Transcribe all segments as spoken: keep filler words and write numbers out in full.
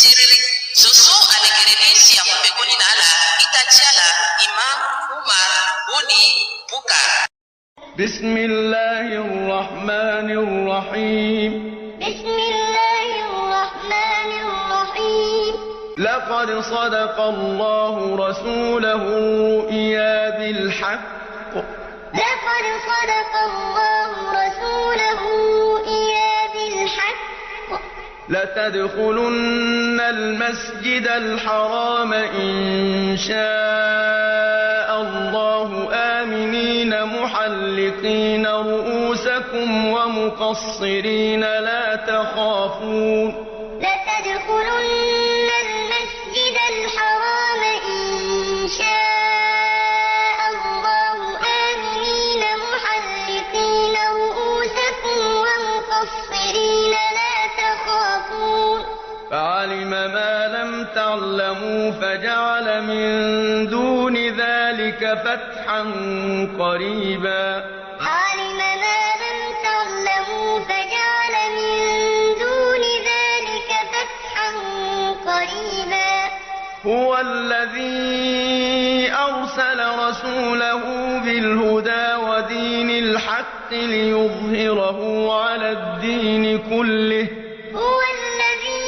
Terere. Zo so alekere ni si amu pekoni na ala, ita ti ala, Imam Umar Boni Bukar. بسم الله الرحمن الرحيم. بسم الله الرحمن الرحيم. لقد صدق الله رسوله الرؤيا بالحق. لقد صدق الله رسوله الرؤيا بالحق. لتدخلن المسجد الحرام إن شاء الله آمنين محلقين رؤوسكم ومقصرين لا تخافون. لتدخلن المسجد الحرام إن شاء الله آمنين محلقين رؤوسكم ومقصرين لا تخافون. فعلم ما لم تعلموا فجعل من دون ذلك فتحا قريبا. فعلم ما لم تعلموا فجعل من دون ذلك فتحا قريبا. هو الذي أرسل رسوله بالهدى ودين الحق ليظهره على الدين كله. هو الذي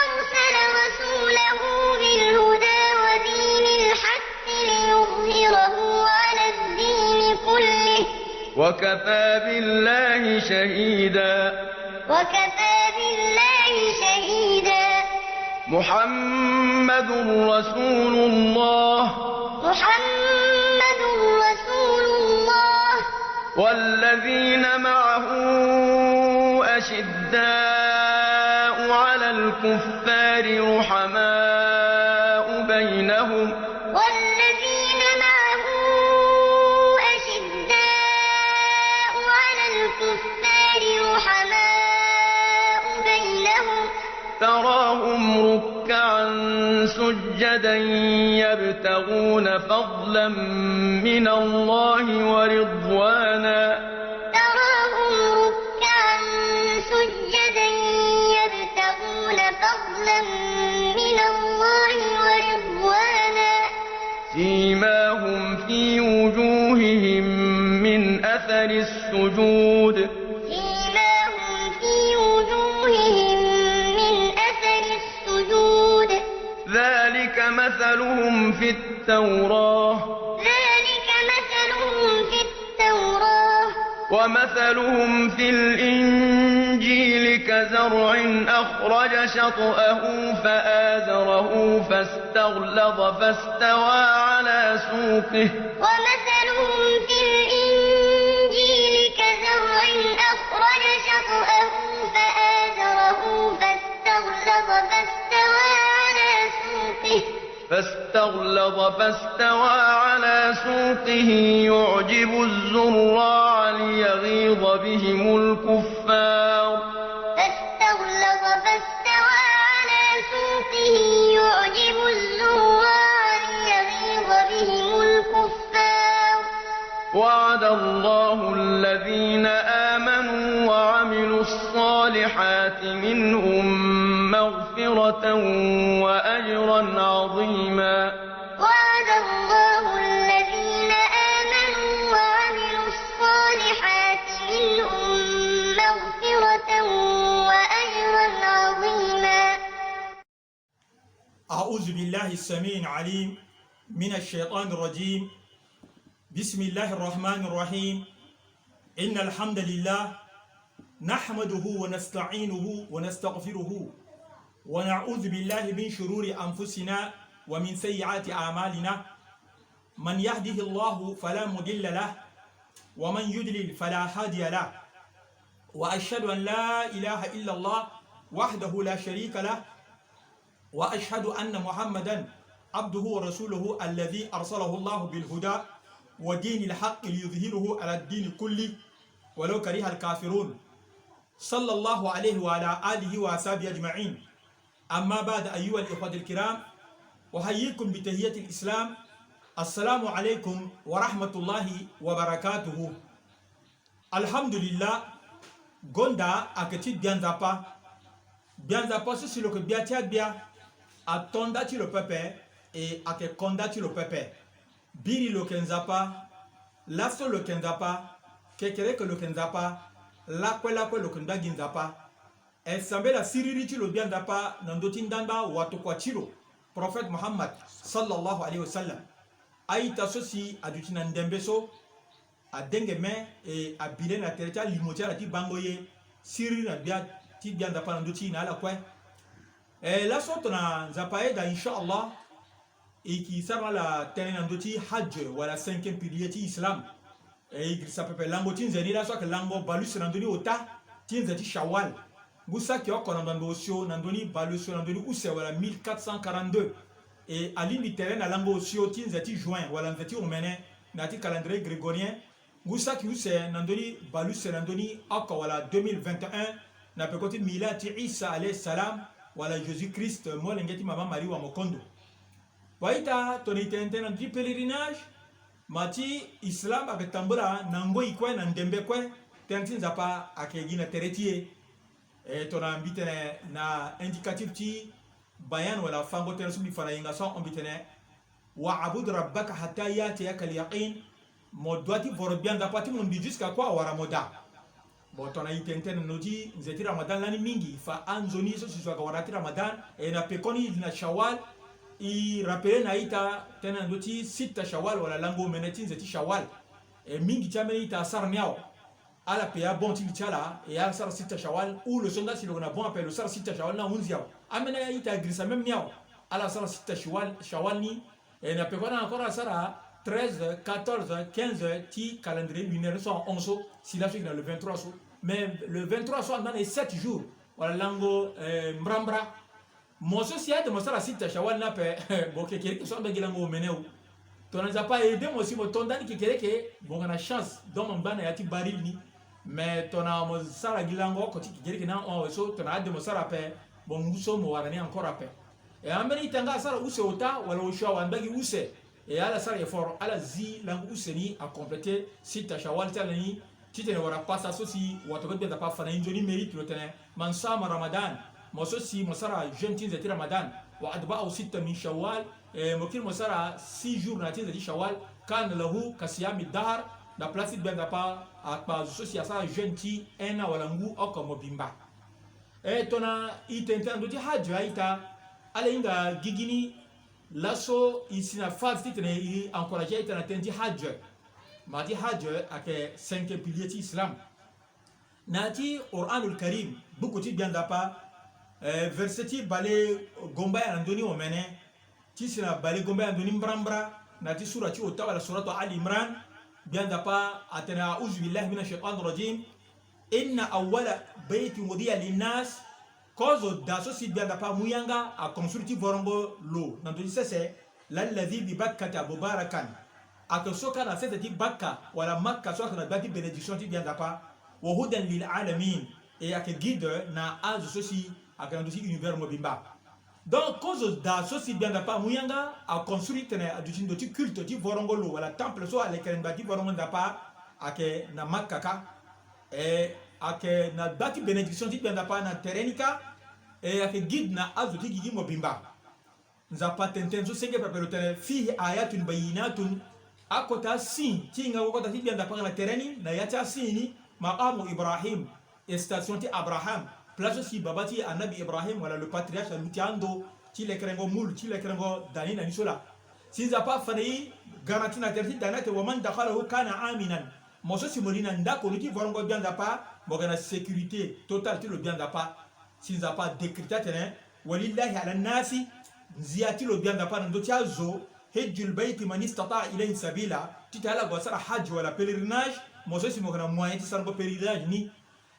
أرسل رسوله بالهدى ودين الحق ليظهره على الدين كله. وكفى بالله شهيدا. وكفى بالله شهيدا. محمد رسول الله. محمد رسول الله. والذين معه أشداء على الكفار رحماء بينهم. والذين معه أشداء على الكفار رحماء بينهم. تراهم ركعا سجدا يبتغون فضلا من الله ورضوانا. تراهم ركعا سجدا يبتغون فضلا من الله ورضوانا. سيماهم في وجوههم من أثر السجود. سيماهم في وجوههم من أثر السجود. ذلك مثلهم في التوراة. ذلك مثلهم في التوراة. ومثلهم في الإنجيل كزرع أخرج شطأه فآزره فاستغلظ فاستوى على سوقه. ومثلهم في الإنجيل كزرع أخرج شطأه فآزره فاستغلظ فاستوى على سوقه. فاستغلظ فاستوى على سوقه يعجب الزراع ليغيظ بهم الكفار. فاستغلظ فاستوى على سوقه يعجب الزراع ليغيظ بهم الكفار. وعد الله الذين آمنوا وعملوا الصالحات منهم مغفرة وأجرا عظيما. وعد الله الذين آمنوا وعملوا الصالحات منهم مغفرة وأجرا عظيما. أعوذ بالله السميع العليم من الشيطان الرجيم. بسم الله الرحمن الرحيم. إن الحمد لله نحمده ونستعينه ونستغفره ونعوذ بالله من شرور أنفسنا ومن سيئات أعمالنا. من يهده الله فلا مضل له ومن يضلل فلا هادي له. وأشهد أن لا إله إلا الله وحده لا شريك له وأشهد أن محمدا عبده ورسوله الذي أرسله الله بالهدى ودين الحق ليظهره على الدين كله ولو كره الكافرون. صلى الله عليه وعلى آله وأصحابه أجمعين. أما بعد، أيها الإخوة الكرام، أحييكم بتحية الإسلام. السلام عليكم ورحمة الله وبركاته. Alhamdulillah, gonda ayeke ti Gbia Nzapa. Gbia Nzapa so si lo yeke gbia ti agbia, ato nda ti lo pepe, e ayeke ko nda ti lo pepe. Biri lo yeke Nzapa, laso lo yeke Nzapa, kekereke lo yeke Nzapa, lakue lakue lo yeke nda gi Nzapa. E sambela siriri ti lo Gbia Nzapa na ndö ti ndangba watokua ti lo, Prophète Muhammad sallallahu alayhi wa sallam. A-ita so si aduti na ndembe so, adenge me, e abi le na tere ti alimo ti ala ti bango ye siriri na gbia ti Gbia Nzapa na ndö ti e na ala kue. E laso tongana Nzapa ayeda, inshallah, e yeke sara na ala tënë na ndö ti Hajj, wala cinquième pilier ti Islam. E girisa pepe lango ti nze ni laso ayeke lango bale use na ndö ni ota ti nze ti Shawwal. Ngu saki oko na ndembe osio na ndö ni bale osio na ndö ni use wala mille quatre cent quarante-deux. E alingbi tere na lango osio ti nze ti juin wala nze ti omene na ya ti calendrier grégorien. Ngu saki use na ndö ni bale use na ndö ni oko wala deux mille vingt et un na peko ti mila ti Isa alayhi salam, wala Jésus Christ, molenge ti mama Marie wa mokondo. Wa ita, tongana e tene tënë na ndö ti pèlerinage, ma ti Islam ayeke tambula na ngoi kue na ndembe kue. Tënë ti Nzapa ayeke gi na tere ti e. E tongana mbi tene na indicatif ti bayan wala fango tënë so mbi fa na yenga so ahon mbi tene: Wa'bud rabbaka hatta ya'tiyakal yaqin. Mo dua ti voro Gbia Nzapa ti mo mbi jusqu'à kue awara mo daa. Bon, tongana e tene tënë na ndö ti nze ti Ramadan lani mingi, e fa anzoni so si zo ayeke wara na ya ti Ramadan. E na pekoni e li na Shawwal, e rappeler na a-ita tënë na ndö ti sitta Shawwal wala lango omene ti nze ti Shawwal. E mingi ti ambeni ita asara ni awe. Ala pe abon ti li ti ala, e ala sara sitta Shawwal, ou lo so nga si lo yeke na bon ape lo sara sitta Shawwal ni ahunzi awe. Ambeni a-ita agirisa même ni awe. Ala sara sitta Shawwal, Shawwal ni, e na pekoni encore asara treize, quatorze, quinze ti calendrier lunaire so ahon so, si laso e yeke na le vingt-trois so. Mais le vingt-trois so andaa na e sept jours wala lango, eh, mbrambra. Mo so si ade mo sara sitta Shawwal ni ape, bon, kekereke so anda gi lango omene o. Tongana Nzapa aide mo si mo to ndani kekereke, mo yeke na chance. Donc mo ngba na ya ti baril ni. Mais tongana mo sara gi lango oko ti kekereke ni ahon awe so, tongana ade mo sara ape, bon, ngu so mo wara ni encore ape. E ambeni ita nga asara use ota wala osio awe anda gi use. E ala sara effort, ala zi lango use ni acompléter sitta Shawwal ti ala ni, titene wara pasa so si watokua ti Gbia Nzapa afa na e nzoni mérite, lo tene: Man sama Ramadan, mo so si mo sara jeûne ti nze ti Ramadan, wa atba'ahu sitta min Shawwal, e mo kiri mo sara six jours na ya ti nze ti Shawwal, kana lahu ka siyami dahar, na place ti Gbia Nzapa akpa zo so si asara jeûne ti un an wala ngu oko mobimba. E tongana e tene tënë na ndö ti Hajj, a-ita, ala hinga gigi ni. Laso e si na phase titene e encourager a-ita na tënë ti Hajj. Ma ti Hajj ayeke cinquième pilier ti Islam. Na ya ti Qur'anul Karim, buku ti Gbia Nzapa, eh, verset ti bale gombaya na ndö ni omene ti si na bale gombaya na ndö ni mbrambra, na ya ti sura ti ota wala suratu Ali Imran, Gbia Nzapa atene: A'udhu billahi mina shaitan rajim. Inna awwala baytin wudi'a linnas. Kozo daa so si Gbia Nzapa amu yanga aconstruire ti vorongo lo na ndö ti sese, lalladhi bi Bakkata mubarakan. Ayeke so kâ na sese ti Bakka wala Makka so ayeke na gbâ ti bénédiction ti Gbia Nzapa. Wa hudan lil alamin. E ayeke guide na azo so si ayeke na ndö ti univers mobimba. Donc kozo daa so si Gbia Nzapa amu yanga aconstruire titene aduti ndo ti culte ti vorongo lo wala temple so alekere ngbanga ti vorongo Nzapa ayeke na Makka kâ. E ayeke na gbâ ti bénédiction ti Gbia Nzapa na tere ni kâ. E ayeke guide na azo ti gigi mobimba. Nzapa atene tënë so senge pepe, lo tene: Fihi ayatun bayyinatun. Akota asigne ti hingango kota ti Gbia Nzapa ayeke na tere ni, na ya ti asigne ni, maqamu Ibrahim, station ti Abraham, place so si baba ti Annabi Ibrahim wala le patriarche aluti ando ti lekerengo mulu, ti lekerengo da ni na ni so laa. Si Nzapa afa na e garantie na tere ti da ni atene: Wa man dakhalahu kana aminan. Mo so si mo li na ndako ni ti vorongo Gbia Nzapa, mo yeke na sécurité totale ti lo Gbia Nzapa. Si Nzapa adécréter atene: Walillahi ala nnasi, nzia ti lo Gbia Nzapa na ndö ti azo, hijjul bayti man istata'a ilayhi sabila, titene ala gue asara hajj wala pèlerinage, mo so si mo yeke na moyen ti sarango pèlerinage ni.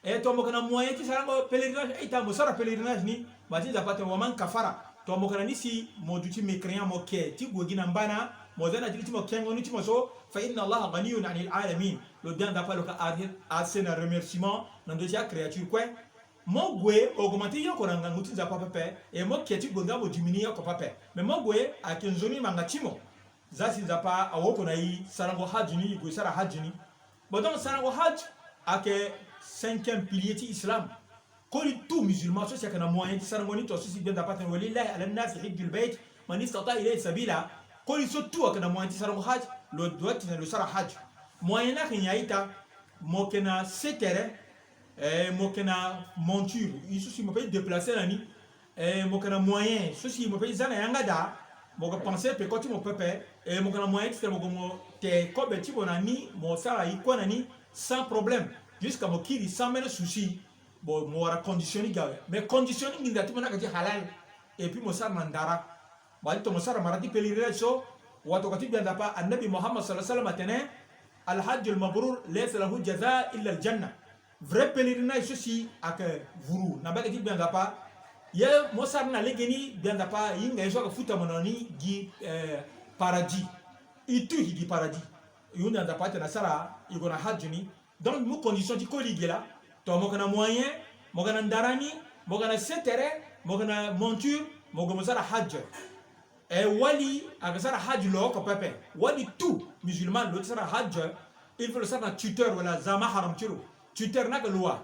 E tongana mo yeke na moyen ti sarango pèlerinage, a-ita, mo sara pèlerinage ni. Ma ti Nzapa atene: Wa man kafara. Tongana mo yeke na ni si mo duti mécréant, mo ke ti gue gi na mbana, mo za na ti li ti mo kengo ni ti mo so, fa inna Allaha ghaniyun anil alamin. Lo Gbia Nzapa lo yeke a-, assez na remerciement na ndö ti acréature kue. Mo gue, mo augmenter ye oko na ngangu ti Nzapa pepe, e mo ke ti gue nga mo diminuer ye oko pepe. Mais mo gue ayeke nzoni ngbanga ti mo. Za si Nzapa awoko na e sarango hajj ni, e gue e sara hajj ni. Bon, donc sarango hajj ayeke cinquième pilier ti Islam. Koli tout musulman so si ayeke na moyen ti sarango ni, to so si Gbia Nzapa atene: "Walillahi ala nnasi hijjul bayt man istata ilayhi sabila." Koli so tout ayeke na moyen ti sarango hajj, lo doit titene lo sara hajj. Moyen ni ayeke nyen a-ita? Mo yeke na setere, eh, mo yeke na monture, ye so si mo peut déplacer na ni, eh, mo yeke na moyen so si mo peut za na yanga daa, mo yeke penser peko ti mo pepe, eh, mo yeke na moyen titene mo gue mo te kobe ti mo na ni, mo sara ye kue na ni sans problème, jusqu'à mo kiri sans même souci. Bon, mo wara condition ni ga awe. Mais condition ni nginza ti mo ni ayeke ti halal. Et puis mo sara na ndara. Mo yeke ti tongana mo sara mara ti pèlerinage so, watokua ti Gbia Nzapa, Annabi Muhammad sallallahu alaihi wasallam atene: "Al hajjul mabrur laysa lahu jaza illa al janna." Vrai pèlerinage so si ayeke vuru na mbage ti Gbia Nzapa, ye mo sara ni na legeni, Gbia Nzapa ahinga ye so ayeke futa mo na ni gi, eh, paradis. E tuhi gi paradis. E hunda Nzapa atene asara, e gue na hajj ni. Donc mu condition ti koli ge laa. To mo yeke na moyen, mo yeke na ndara ni, mo yeke na setere, mo yeke na monture, mo gue mo sara hajj. E wali ayeke sara hajj lo oko pepe. Wali tout musulman lo ti sara hajj, il faut lo sara na tuteur wala za mahram ti lo. Tuteur ni ayeke lo wa?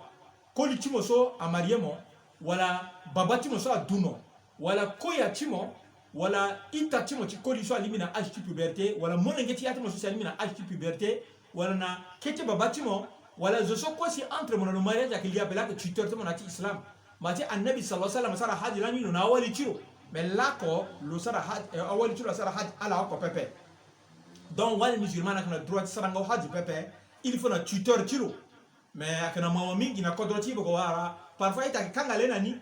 Koli ti mo so amarie mo, wala baba ti mo so adu mo, wala koya ti mo, wala ita ti mo ti koli so alingbi na âge ti puberté, wala molenge ti ya ti mo so si alingbi na âge ti puberté, wala na kete baba ti mo, wala zo so kue si entre mo na lo mariage ayeke lia, bela ayeke tuteur ti mo na ya ti islam. Ma ti Annabi sallallahu alaihi wasallam asara hajj lani lo na awali ti lo. Mais lako lo sara hajj, eh, awali ti lo asara hajj ala oko pepe. Donc wali musulman ayeke na droit ti sarango hajj pepe, il faut na tuteur ti lo. Mais ayeke na mawa mingi na kodro ti e, boko wara parfois ita ayeke kanga le na ni.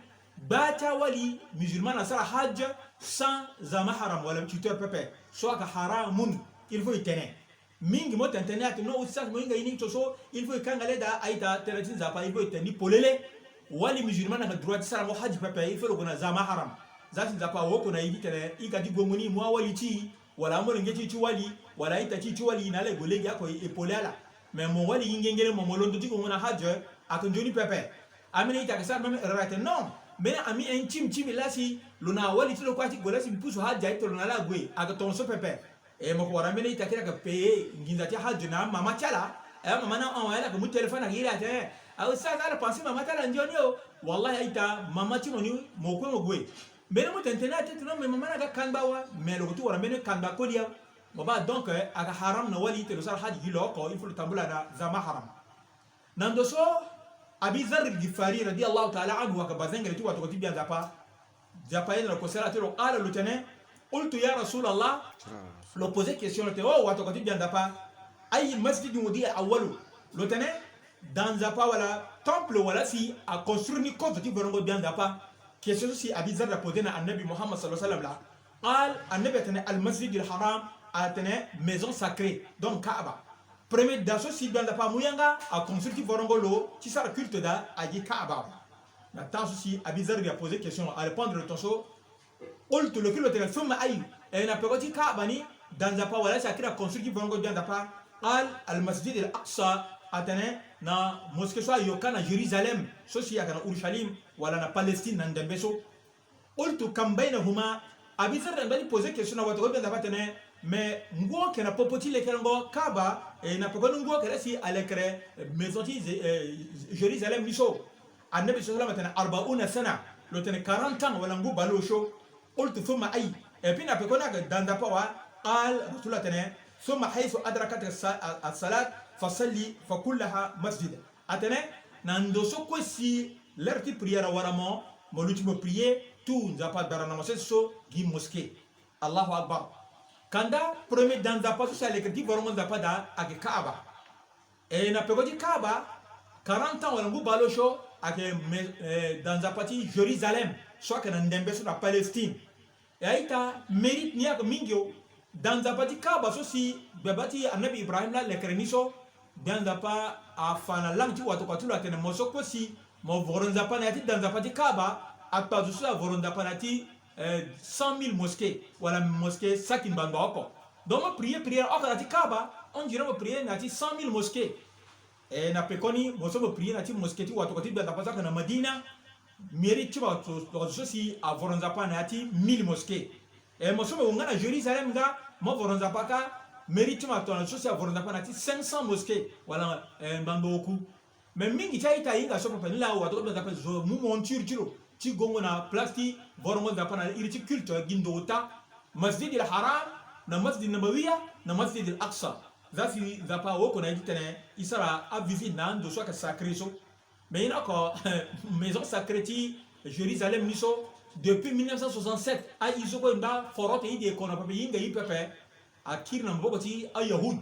Gba ti awali musulman asara hajj sans za mahram wala tuteur pepe, so ayeke haramun. Il faut e tene. Mingi mo tene tene ni atene: "Non, ustaz, mo hinga ye ni so so, il faut e kanga le daa." A-ita, tere ti Nzapa, il faut e tene ni polele. Wali musulman ayeke na droit ti sarango hajj pepe, il faut lo gue na za mahram. Za ti Nzapa aoko na e titene e ga ti gongo ni, e mu awali ti e, wala amolenge ti e ti wali, wala a-ita ti e ti wali, na ala e gue lege oko e pole ala. Mais mo wali ngengele mo, mo londo ti gongo na hajj, ayeke nzoni pepe. Ambeni a-ita ayeke sara même erreur, atene: "Non, mbeni ami intime ti mbi laa si lo na awali ti lo kue ti gue laa si mbi pusu hajj, a-ita lo na ala ague." Ayeke tongaso pepe. E mo ko wara mbeni a-ita kiri ayeke payer nginza ti hajj na amama ti ala. E amama ni ahon, ala yeke mu téléphone ayeke iri atene: "Ah ustaz, ala pensé mama ti ala nzoni o." Wallahi a-ita, mama ti mo ni mo kue mo gue. Mbeni mo tene tene ni atene: "Non, mais mama ni aga kangba awe." Mais lo ko ti wara mbeni kangba koli awe. Mo baa, donc, eh, aga haram na wali ti lo sara hajj gi lo oko, il faut lo tambula na za mahram. Na ndo so Abi Dharr al-Ghifari radiyallahu ta'ala anhu ayeke bazengele ti watokua ti Gbia Nzapa. Nzapa aye na lo kosala ti lo, qala, lo tene: "Qultu ya Rasulallah." Lo poser question, lo tene: "Oh, watokua ti Gbia Nzapa, ayi masjidin wudi'a awwalu?" Lo tene: Da Nzapa wala temple wala si a construire ni kozo ti vorongo Gbia Nzapa? Question so si Abi Dharr aposer na Annabi Muhammad sallallahu alaihi wasallam laa. Qal, Annabi atene: "Al masjidil haram." Atene maison sacrée, donc Kaaba. Premier da so si Gbia Nzapa amu yanga a construire ti vorongo lo ti sara culte daa, agi Kaaba. Na temps so si Abi Dharr aposer question, arépondre lo tongaso. Qultu, lo kiri lo tene: "Thumma ay?" E na peko ti Kaaba ni, da Nzapa wala si akiri a construire ti vorongo Gbia Nzapa? Qal: "Al masjid al aqsa." Atene na mosquée so ayoka na Jérusalem, so si ayeke na Urushalim, wala na Palestine na ndembe so. Qultu: "Kam baynahuma?" Abi Dharr na mbeni poser question na watokua ti Gbia Nzapa atene: Mais ngu ayeke na popo ti lekerengo Kaaba, e na peko ni ngu ayeke laa si alekere maison ti Ze-, eh, Jérusalem ni so? Annabi sallallahu alaihi wasallam atene: "Arba'una sana." Lo tene: "Quarante ans wala ngu baleosio." Qultu: "Thumma ay?" Et puis na peko ni ayeke da Nzapa wa? Qal, Rasulullah atene: "Thumma haythu adrakat as-sa-, as-salat fasalli fakullaha masjid." Atene na ndo so kue si l'heure ti prière awara mo, mo luti mo prier, tout Nzapa adara na mo sese so gi mosquée. Allahu Akbar. Kanda premier da Nzapa so si alekere ti vorongo Nzapa daa ayeke Kaaba. E na peko ti Kaaba, quarante ans wala ngu baleosio, ayeke me-, eh, da Nzapa ti Jérusalem so ayeke na ndembe so na Palestine. E a-ita, mérite ni ayeke mingi o. Da Nzapa ti Kaaba so si gbeba ti Annabi Ibrahim laa alekere ni so, Gbia Nzapa afa na langue ti watokua ti lo atene mo so kue si mo voro Nzapa na ya ti da Nzapa ti Kaaba, akpa zo so avoro Nzapa na ya ti, eh, cent mille mosquée, wala mosquée saki ngbangba oko. Donc mo prier prière oko na ya ti Kaaba, on dirait mo prier na ya ti cent mille mosquée. E na pekoni mo so mo prier na ya ti mosquée ti watokua ti Gbia Nzapa so ayeke na Madina, mérite ti mo tongana zo so si avoro Nzapa na ya ti mille mosquée. E mo so mo gue nga na Jérusalem nga, mo voro Nzapa kâ, mérite ti mo tongana zo so si avoro Nzapa na ya ti cinq cents mosquée, wala, eh, ngbangba oku. Mais mingi ti a-ita ahinga so pepe ni laa watokua ti Gbia Nzapa zo mu monture ti lo ti gongo na place ti vorongo Nzapa na iri ti culte gi ndo ota, Masjid al Haram, na Masjid Nabawiya, na Masjid al Aqsa. Za si Nzapa aoko na e titene e sara avisite na ando so ayeke sacré so. Mais e na oko maison sacrée ti Jérusalem ni so, depuis mille neuf cent soixante-sept aye so kue e ngba forote e de e ko na pepe e hinga e pepe. Akiri na maboko ti ayahud.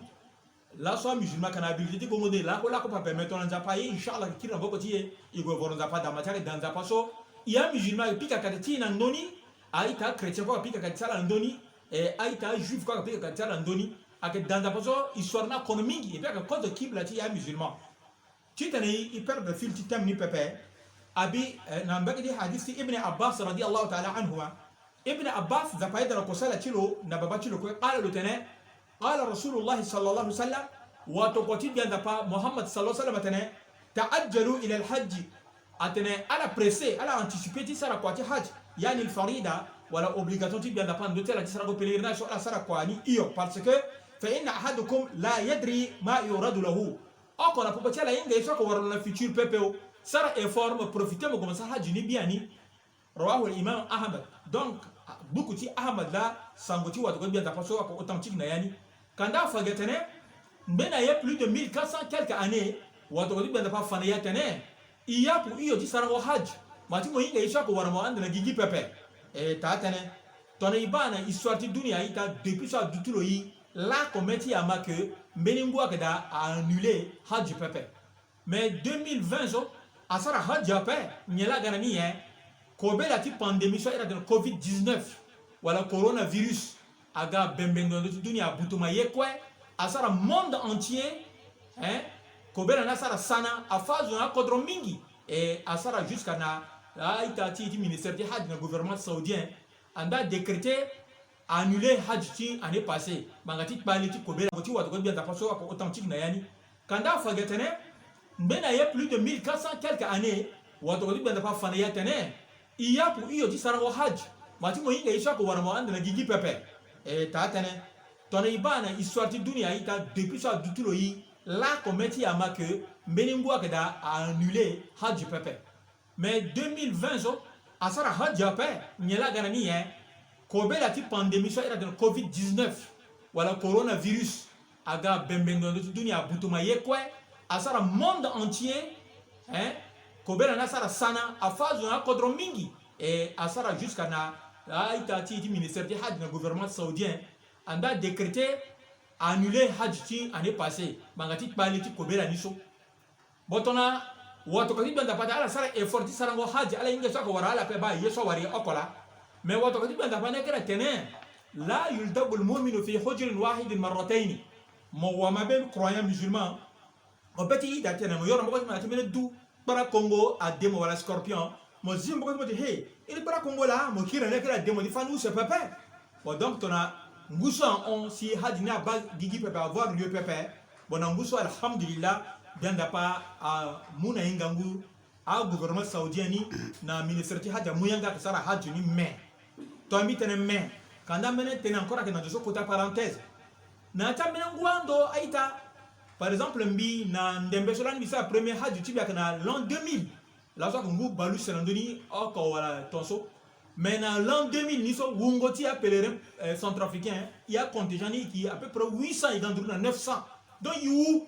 Laso amusulman ayeke na habilité ti gongo nde lakue lakue pepe, mais tongana Nzapa aye, inshallah, ayeke kiri na maboko ti e. E gue voro Nzapa, dama ti ayeke da Nzapa so. E amusulman ayeke pika kate ti e na ndö ni. A-ita achrétien kue ayeke pika kate ti ala na ndö ni. E a-ita ajuif kue ayeke pika kate ti ala na ndö ni. Ayeke da Nzapa so, histoire ni akono mingi. Et puis ayeke kozo kibla ti e amusulman. Titene e perdre fil ti thème ni pepe, abi, eh, na mbage ti hadith ti Ibn Abbas radiallahu taala anhuma. Ibn Abbas, Nzapa ayeda na kosala ti lo na baba ti lo kue, qala, lo tene, qala Rasulullahi sallallahu alaihi wasallam, watokua ti Gbia Nzapa Muhammad sallallahu alaihi wasallam atene, taajjalu ila alhajji. Atene ala pressé, ala anticiper ti sara kua ti hajj, yani alfarida, wala obligation ti Gbia Nzapa na ndö ti ala ti sarango pèlerinage so ala sara kua ni hio, parce que, fa inna ahadukum la yadri ma yuradu lahu. Oko na popo ti ala ahinga ye so oko wara lo na futur pepe o. Sara effort, mo profiter mo gue mo sara hajj ni biani. Rawahu al-Imam Ahmad. Donc, buku ti Ahmad laa, sango ti watokua ti Gbia Nzapa so oko authentique na ya ni. Kanda afa gi atene, ngbene aye plus de mille quatre cents quelques années, watokua ti Gbia Nzapa afa na e atene, e yapu hio ti sarango hajj, ma ti mo hinga ye so oko wara mo ande na gigi pepe. E taa tënë. Tongana e baa na histoire ti dunia a-ita, depuis so aduti lo e, laoko même ti e ama ke mbeni ngu ayeke daa a annuler hajj pepe. Mais deux mille vingt so, asara hajj ape, nyen laa aga na ni nyen? Kobela ti pandémie so a iri atene covid dix-neuf, wala coronavirus, aga bembe ndo na ndö ti dunia, abutuma ye kue, asara monde entier, hein? Kobela ni asara sana, afâ azo na akodro mingi, e asara jusqu'à na a-ita ti e ti ministère ti hajj na gouvernement saoudien, anda adécréter annuler hajj ti année passée, ngbanga ti kpale ti kobela. Sango ti watokua ti Gbia Nzapa so oko authentique na ya ni. Kanda afa gi atene, ngbene aye plus de mille quatre cents quelques années, watokua ti Gbia Nzapa afa na e atene, e yapu hio ti sarango hajj, ma ti mo hinga ye so oko wara mo ande na gigi pepe. E taa tënë. Tongana e baa na histoire ti dunia a-ita, depuis so aduti lo e, laoko même ti e ama ke mbeni ngu ayeke daa a annuler hajj pepe. Mais deux mille vingt so, asara hajj ape, nyen laa aga na ni nyen? Kobela ti pandémie so a iri atene covid dix-neuf, wala coronavirus, aga bembe ndo na ndö ti dunia, abutuma ye kue, asara monde entier, hein? Kobela ni asara sana, afâ azo na akodro mingi, e asara jusqu'à na a-ita ti e ti ministère ti hajj na gouvernement saoudien, anda adécréter annuler hajj ti année passée, ngbanga ti kpale ti kobela ni so. Bon, tongana watokua ti Gbia Nzapa atene ala sara effort ti sarango hajj, ala hinga ye so oko wara ala ape, baa ye so awara e oko laa. Mais watokua ti Gbia Nzapa ni akiri atene, la yuldagu lmuminu fi hujrin wahidin marrataini. Mo wamabe, croyant musulman, mo be ti ida tene mo yoro maboko ti mo na ya ti mbeni du kpara kongo, ademo wala scorpion. Mo zi maboko ti mo ti, he, iri kpara kongo laa, mo kiri na ni akiri ademo ti fani use pepe. Bon, donc tongana ngu so ahon si hajj ni abaa gigi pepe, avoir lieu pepe. Bon, na ngu so, alhamdulillah, Gbia Nzapa amu na e ngangu, agouvernement saoudien ni na ministère ti hajj amu yanga ayeke sara hajj ni, mais tongana mbi tene mais, kanda mbeni tënë encore ayeke na ndo so, kota parenthèse. Na ya ti ambeni ngu ando a-ita, par exemple, mbi na ndembe so lani mbi sara premier hajj ti mbi ayeke na l'an deux mille. Laso ayeke ngu bale use na ndö ni oko wala tongaso. Mais na l'an deux mille ni so, wungo ti apèlerin, eh, centrafricain, e acontingent ni e yeke à peu près huit cents, e ga nduru na neuf cents. Donc e wu.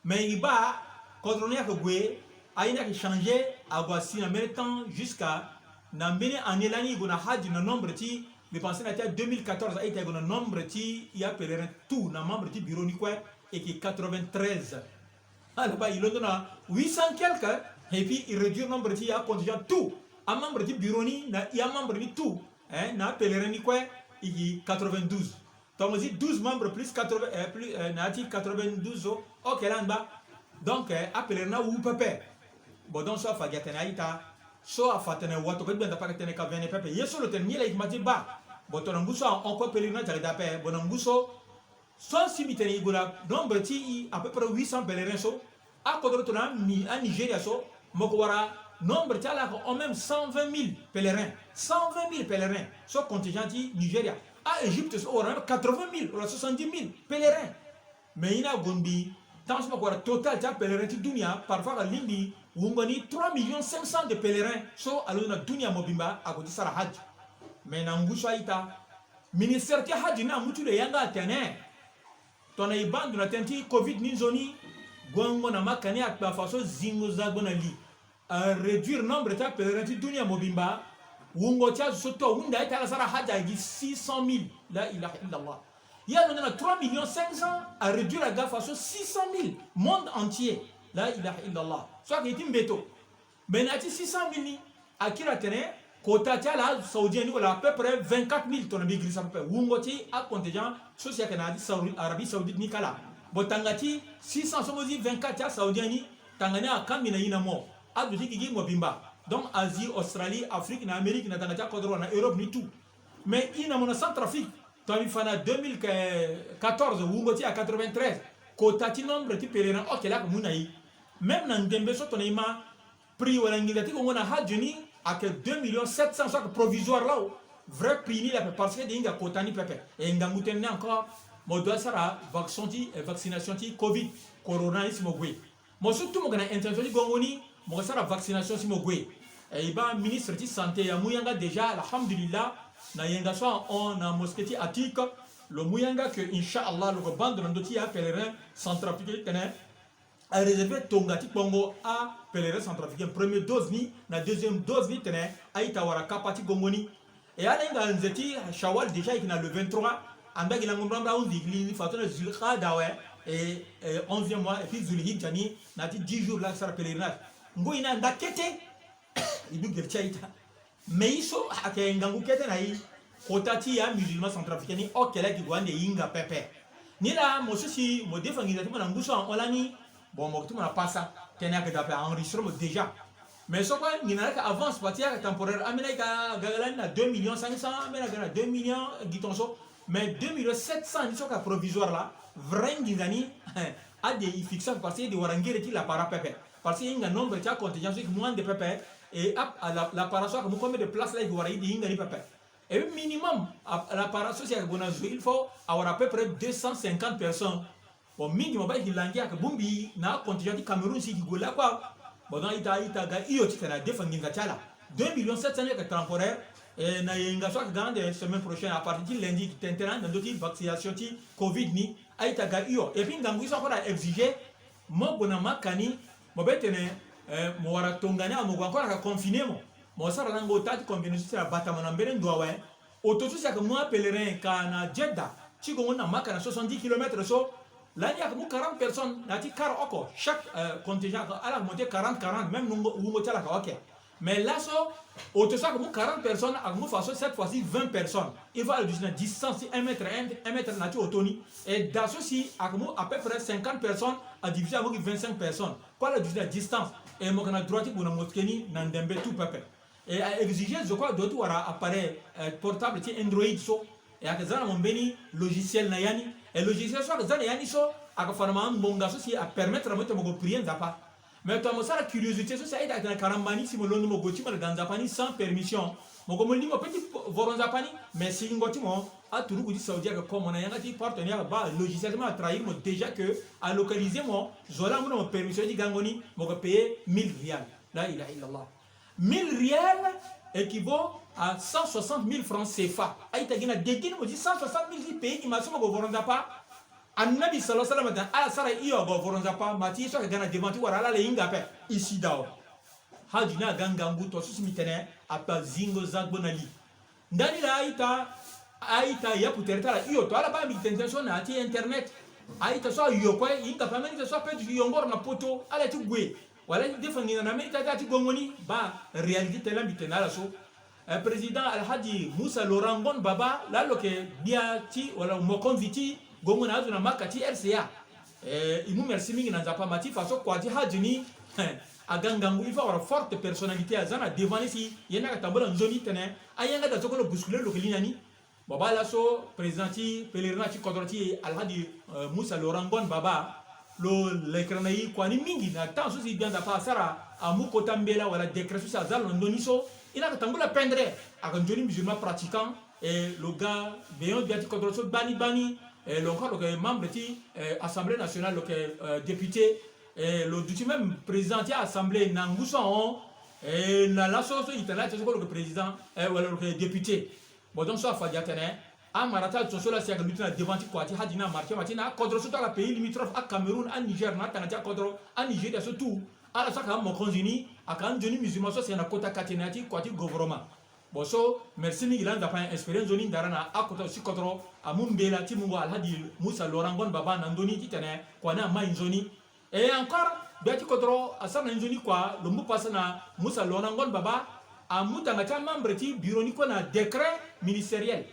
Mais e baa kodro ni ayeke gue, aye ni ayeke changer, ague asi na mbeni temps, jusqu'à na mbeni année lani e gue na hajj na nombre ti, mbi pense na ya ti a deux mille quatorze a-ita, e gue na nombre ti e apèlerin tout na membre ti bureau ni kue, e yeke quatre-vingt-treize. Ala baa e londo na huit cents quelque, et puis e réduire nombre ti e acontingent tout, amembre ti bureau ni na e amembre ni tout, hein, na apèlerin ni kue, e yeke quatre-vingt-douze. Tongana mo zi douze membres plus quatre-vingts, eh, plus, eh, na ya ti quatre-vingt-douze so, ok, laa angba. Donc, eh, apèlerin ni awu pepe. Bon, donc so afa gi atene a-ita, so afa atene watokua ti Gbia Nzapa ayeke tene ka vene pepe. Ye so lo tene ni laa e yeke ma ti baa. Bon, tongana ngu so ahon kue, pèlerinage ayeke daa ape. Bon, na ngu so, so si mbi tene e gue na nombre ti e à peu près huit cents pèlerins so, akodro tongana a-Nigeria so, mo yeke wara nombre ti ala ayeke hon même cent vingt mille pèlerins. Cent vingt mille pèlerins so, contingent ti Nigeria. A-Égypte so wara même quatre-vingt mille wala soixante-dix mille pèlerins. Mais e na gonda mbi Tant so mo ko wara total ti apèlerin ti dunia, parfois aka lingbi wungo ni trois millions cinq cents de pèlerins so alondo na dunia mobimba ako ti sara hadj. Mais na ngu so a-ita, ministère ti hadj ni amu ti lo yanga atene, tongana e baa ndo na tënë ti covid ni nzoni, guengo na Maka ni akpe afa so zingo zagbo na li, a réduire nombre ti apèlerin ti dunia mobimba. Wungo ti azo so to ahunda ita ala sara hadj agi six cent mille. La ilaha illallah. Ye alondo na trois millions cinq cents, a réduire aga fa so six cent mille, monde entier. La ilaha illallah. So ayeke ye ti mbeto. Mais na ya ti six cent mille ni, akiri atene quota ti ala asaoudien ni wala à peu près vingt-quatre mille, tongana mbi girisa pepe. Wungo ti acontingent so si ayeke na ya ti Saoudi, Arabie Saoudite ni kala. Bon, tanga ti six cents so mo zi vingt-quatre ti asaoudien ni, tanga ni akangbi na ina mo. Azo ti gigi mobimba. Donc Asie, Australie, Afrique na Amérique na tanga ti akodro wala na Europe ni tout. Mais ina mo na Centrafrique, tongana mbi fa na deux mille quatorze, wungo ti a quatre-vingt-treize, quota ti nombre ti pèlerin oke laa ayeke mu na e. Même na ndembe so tongana e ma prix wala nginza ti gongo na hadj ni, ayeke deux millions sept cents so ayeke provisoire laa. Vrai prix ni laa ape parce que de hinga quota ni pepe. E ngangu tënë ni encore, mo doit sara vaccin ti, eh, vaccination ti covid, corona ni si mo gue. Mo so tout mo yeke na intention ti gongo ni, mo yeke sara vaccination si mo gue. E, e baa ministre ti santé amu yanga déjà, alhamdulillah. Na yenga so ahon na mosquée ti Atik, lo mu yanga que inchallah lo yeke baa ndo na ndö ti apèlerin centrafricain titene aréserver tonga ti kpongo apèlerin centrafricain premier dose ni na deuxième dose ni titene a-ita awara kapa ti gongo ni. E ala hinga nze ti Shawal déjà e yeke na le vingt-trois. Anda gi lango mbrambra ahunzi e gi li ni fa so na Zulqaada awe, e, e, onzième mois, et puis Zulhijja ni na ya ti dix jours laa e sara pèlerinage. Ngoi ni anda kete. E du gere ti a-ita. Mais e so ayeke ngangu kete na e, quota ti amusulman centrafricain ni oke laa e yeke gue ande e hinga pepe. Nilaa mo so si mo defa nginza ti mo na ngu so ahon lani, bon, mo yeke ti mo na pasa. Tënë ayeke daa ape, a enregistré mo déjà. Mais so kue nginza ni ayeke avance, parti ayeke temporaire. Ambeni ayeke aga lani na deux millions cinq cents, ambeni aga na deux millions gi tonso. Mais deux millions sept cents ni so ayeke provisoire laa, vrai nginza ni, ade e fixe ape parce que e de wara ngere ti lapara pepe. Parce que e hinga nombre ti acontingent so e yeke mu ande pepe. Et ap-, a la, lapara so ayeke mu combien de place laa e yeke wara e de e hinga ni pepe. Et puis minimum, a, lapara so si ayeke gue na zo il faut awara à peu près deux cent cinquante personnes. Bon, mingi mo baa e yeke langi ayeke bongbi na acontingent ti Cameroun si e yeke gue lakue. Bon, donc a-ita, a-ita aga hio titene adefa nginza ti ala. Deux millions sept cent mille ayeke temporaire. E na yenga so ayeke ga ande semaine prochaine, à partir ti lundi, e yeke tene tënë na ndö ti vaccination ti covid ni. A-ita aga hio. Et puis ngangu ye so ankora a exiger mo gue na Maka ni, mo be tene, eh, mo wara tongana ni, mo gue ankora ayeke confiner mo. Mo sara lango ota ti combinaison ti abata mo na mbeni ndo awe. Oto so si ayeke mu apèlerin ka na Jeddah ti gongo ni na Maka na soixante-dix kilomètres so, lani ayeke mu quarante personnes na ya ti car oko. Chaque, euh, contingent ayeke, ala ayeke monté quarante quarante, même wungo, wungo ti ala ayeke oke. Mais laso, oto so ayeke mu quarante personnes, ayeke mu fa so cette fois-ci vingt personnes. Il faut ala duti na distance ti un mètre, un, un mètre na ya ti oto ni. Et da so si ayeke mu à peu près cinquante personnes, adiviser amu gi vingt-cinq personnes. Kue ala duti na distance. Et mo yeke na droit ti gue na mosquée ni na ndembe tout pepe. E a exiger zo kue adoit ti wara appareil, eh, portable ti Android so. E ayeke za na mo mbeni logiciel na ya ni. E logiciel so ayeke za na ya ni so, ayeke fa na mo angbonga so si apermettre na mo ti mo gue prier Nzapa. Mais tongana mo sara curiosité so si a-ita ayeke na karamba ni, si mo londo mo gue ti mo na ga Nzapa ni sans permission, mo gue mo lingbi mo pe ti voro Nzapa ni. Mais singo ti mo, aturuku ti Saoudi ayeke ko mo na yanga ti porte ni, ayeke baa logiciel ti mo atrahir mo déjà que alocaliser mo, zo laa amu na mo permission ti gango ni, mo yeke payer mille rial. La ilaha illallah. Mille rial équivaut à cent soixante mille francs C F A. A-ita gi na degi ni mo ti cent soixante mille ti pays ni, ma so mo gue voro Nzapa. Annabi sallallahu alaihi wasallam atene ala sara hio ague voro Nzapa, ma ti ye so ayeke ga na devant ti wara ala, ala hinga ape. E si daa. Hadj ni aga ngangu, to so si mbi tene, akpa zingo zagbo na li. Ndani laa a-ita, a-ita e yapu tere ti ala hio, to ala baa mbi tene tënë so na ya ti internet. A-ita so ayo kue, e hinga ape, ambeni ita so ape duti yongoro na poto, ala ti gue. Wala ti defa nginza na mbeni ita ti ala ti gongo ni, baa réalité ti tënë laa mbi tene na ala so. Eh, président Alhadji Moussa Laurent Ngon Baba, laa lo yeke gbia ti, wala mokonzi ti gongo na azo na Maka ti R C A. Eh, e mu merci mingi na Nzapa, ma ti fa so kua ti hadj ni, eh, aga ngangu, il faut awara forte personnalité aza na devant ni si ye ni ayeke tambula nzoni titene ayanga daa so kue lo bousculer lo yeke li na ni. Baba laso président ti pèlerinage ti kodro ti e, Alhadji, euh, Moussa Laurent Ngon Baba, lo lekere na e kua ni mingi na temps so si gbia Nzapa asara amu kota mbela wala décret so si aza lo na ndö ni so. E ni ayeke tambula pendre, ayeke nzoni musulman pratiquant, e lo ga beyon gbia ti kodro so gbani gbani. Eh, lo encore lo yeke membre ti, eh, Assemblée nationale, lo yeke, eh, député. Eh, lo duti même président ti Assemblée na ngu so ahon. Eh, na laso so e tene la ti so kue lo yeke président, eh, wala lo yeke député. Bon, donc so afa gi atene amara ti azo so laa si ayeke luti na devant ti kua ti hadi ni amarché ma ti na akodro so tout ala pays limitrophe, aCameroun, aNiger, na atanga ti akodro, aNigeria so tout, ala so ayeke amokonzi ni, ayeke anzoni musulman so asi na kota kate na ya ti kua ti gouvernement. Bon, so merci mingi laa Nzapa inspiré nzoni ndara na akota zo ti kodro, amu mbela ti mungo Alhadi Musa Laurent Ngon Baba na ndö ni titene kua ni amai nzoni. Et encore, gbia ti kodro asara na nzoni kua, lo mu pasa na Musa Laurent Ngon Baba, amu tanga ti amembre ti bureau ni kue na décret ministériel.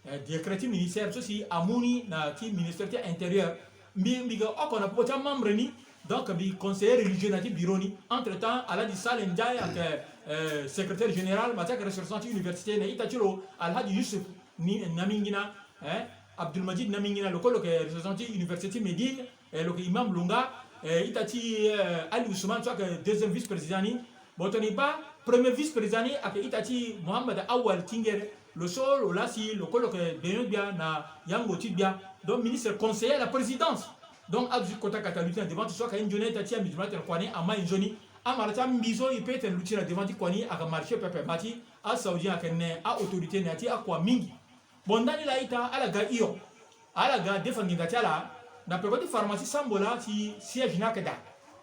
Eh, décret ti ministère so si amu ni na ti ministère ti intérieur. Mbi, mbi yeke oko na popo ti amembre ni. Donc mbi conseiller religieux na ti bureau ni. Entre temps, Alhadi Saleh Ndiaye ayeke, eh, secrétaire général, ma ti ayeke ressortissant ti université na ita ti lo, Alhadi Yusuf ni, Namingina, eh, Abdulmajid Namingina, lo kue lo yeke ressortissant ti université ti Médine, eh, lo yeke imam lo nga, eh, ita ti, eh, Ali Ousmane so ayeke deuxième vice-président ni. Bon, tongana e baa premier vice-président ni ayeke ita ti Mohamed Awal Tingere, lo so lo laa si lo kue lo yeke benyo gbia na yango ti gbia. Donc ministre conseiller à la présidence. Donc azo ti kota kate aluti na devant ti so ayeke nzoni na ita ti amusulman tene kua ni amai nzoni. Amara ti ambi so e peut tene luti na devant ti kua ni ayeke marché pepe ma ti asaoudien ayeke ne aautorité na ya ti akua mingi. Bon, ndani laa ita ala ga hio. Ala ga defa nginza ti ala na peko ti pharmacie Sambo laa si siège ni ayeke daa.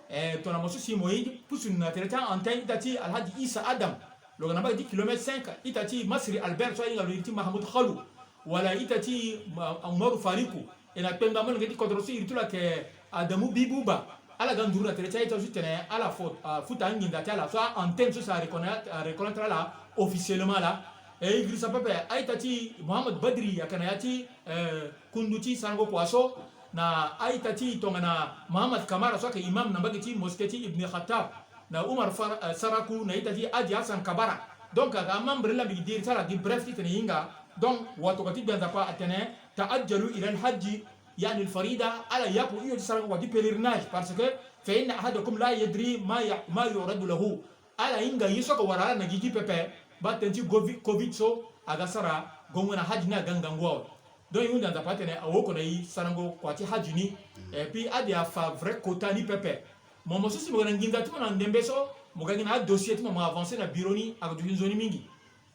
Eh, tongana mo so si mo ye pusu na tere ti a-antenne ita ti Alhadi Issa Adam, lo ga na mbage ti kilomètre cinq, ita ti Masri Albert so ahinga lo iri ti Mahamoud Khalou, wala ita ti Ma-, Umaru Fariku, e na kpengba molenge ti kodro so iri ti lo ayeke Adamu Bibuba. Ala ga nduru na tere ti a-ita so titene ala fo-, ah, futa anginza ti ala so a-antenne so si areconna-, areconnaître ala officiellement laa. E girisa pepe a-ita ti Mohamed Badri ayeke na ya ti, eh, kundu ti sarango kua so, na a-ita ti tongana Mohamed Kamara so ayeke imam na mbage ti mosquée ti Ibn Khattab, na Umar Far-, eh, Saraku, na ita ti Hadi Hassan Kabara. Donc ayeke amembre ni laa mbi gi diri ti ala gi bref titene e hinga. Donc watokua ti Gbia Nzapa atene: "Ta'ajjalu ila al-hajji, yani al-farida", ala yapu hio ti sarango kua ti pèlerinage, parce que: "Fa inna ahadakum la yadri ma ya-, ma yuradu lahu." Ala hinga ye so ayeke wara ala na gigi pepe. Baa tënë ti govi-, covid so aga sara gongo na hadi ni aga ngangu awe. Donc e hunda Nzapa atene awoko na e sarango kua ti hadi ni. Et puis ade afa vrai kota ni pepe. Mo, mo so si mo ga na nginza ti mo na ndembe so, mo ga gi na adossier ti mo, mo avancer na bureau ni, aga duti nzoni mingi.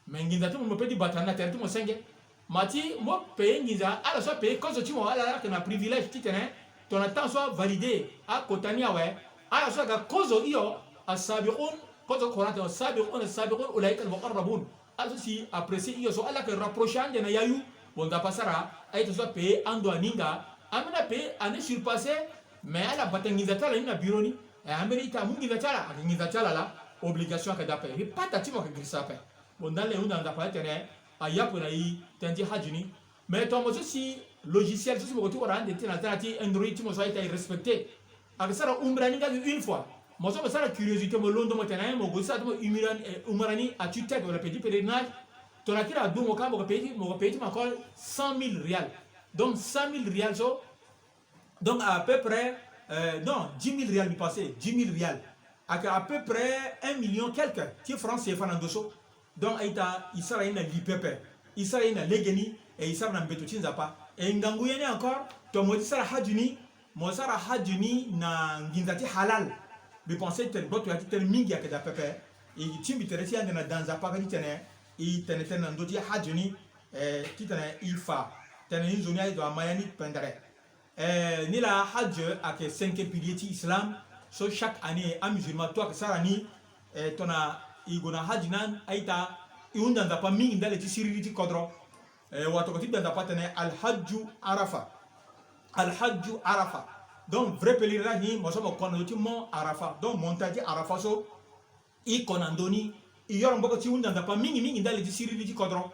Mais nginza ti mo, mo peut ti bata ni na tere ti mo senge. Ma ti mo payer nginza, ala so apayer kozo ti mo, ala laa ayeke na privilège titene tongana temps so avalider akota ni awe, ala so aga kozo hio, as-sabiqun, kozo Coran atene: "As-sabiqun, as-sabiqun, ulaika al-muqarrabun." Ala so si apprécier hio so, ala yeke rapprocher ande na yayu. Bon, Nzapa asara a-ita so apayer ando aninga, ambeni apayer ande surpasser, mais ala bata nginza ti ala ni na bureau ni. Eh, ambeni ita amu nginza ti ala, ayeke nginza ti ala laa, obligation ayeke daa ape. Mbi pata ti mo ayeke girisa ape. Bon, ndali e hunda Nzapa atene ayapu na e tënë ti hadi ni. Mais tongana mo so si logiciel so si mo ko ti wara ande ti na tënë ti Android ti mo so a-ita e respecter, ayeke sara umra ni nga gi une fois. Mo so mo sara curiosité, mo londo mo tene mo gue ti sara ti mo umra ni, eh, umra ni à tue-tête wala petit pèlerinage. Tongana kiri adu mo ka, mo ko payer ti, mo ko payer ti mo encore cent mille rial. Donc cent mille rial so, donc à peu près, euh, non, dix mille rial, mbi pensé, dix mille rial. Ayeke à peu près un million quelque ti franc C F A na ndo so. Donc a-ita, e sara ye na li pepe, e sara ye na legeni, e e sara na mbeto ti Nzapa. E ngangu ye ni encore, tongana mo ye ti sara hadi ni, mo sara hadi ni na nginza ti halal. Mbi pensé titene gboto ya ti tënë mingi ayeke daa pepe. E tingbi tere ti e ande na da Nzapa kâ titene e tene tënë na ndö ti hadi ni, eh, titene e fa tënë ni nzoni aye zo ama ya ni pendere. Eh, nilaa hajj ayeke cinquième pilier ti islam. So chaque année amusulman tout ayeke sara ni. Eh, tongana e gue na hajj ni a-ita, e hunda Nzapa mingi ndali ti siriri ti kodro. Eh, watokua ti Gbia Nzapa atene: "Alhajju Arafa. Alhajju Arafa." Donc vrai pèlerinage ni mo so mo ko na ndö ti mont Arafa. Donc montagne ti Arafa so, e ko na ndö ni, e yoro maboko ti e hunda Nzapa mingi mingi ndali ti siriri ti kodro.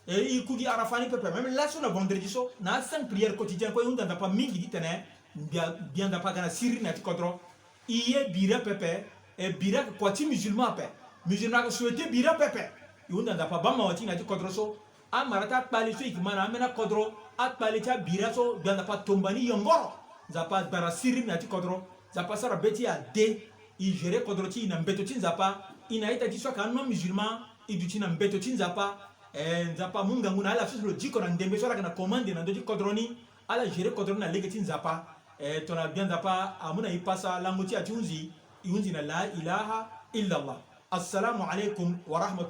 E, e ku gi Arafa ni pepe, même laso na vendredi so, na a cinq prières quotidiennes kue, e hunda Nzapa mingi titene Gbia, Gbia Nzapa aga na siriri na ya ti kodro. E ye bira pepe, e bira ayeke kua ti musulman ape. Musulman ayeke souhaiter bira pepe. E hunda Nzapa baa mawa ti e na ya ti kodro so. Amara ti akpale so e yeke ma na ambeni akodro, akpale ti abira so, Gbia Nzapa atomba ni yongoro. Nzapa agbara siriri na ya ti kodro. Nzapa asara be ti e ade. E gérer kodro ti e na mbeto ti Nzapa. E na a-ita ti e so ayeke a-non-musulman, e duti na mbeto ti Nzapa. Eh, Nzapa amu ngangu na ala so si lo diko na ndembe so ala yeke na commande na ndö ti kodro ni. Ala gérer kodro ni na lege ti Nzapa. Eh, tongana gbia Nzapa amu na e pasa lango ti ya ti hunzi, e hunzi na la ilaha illa Allah. Assalamu alaikum wa rahmatullahi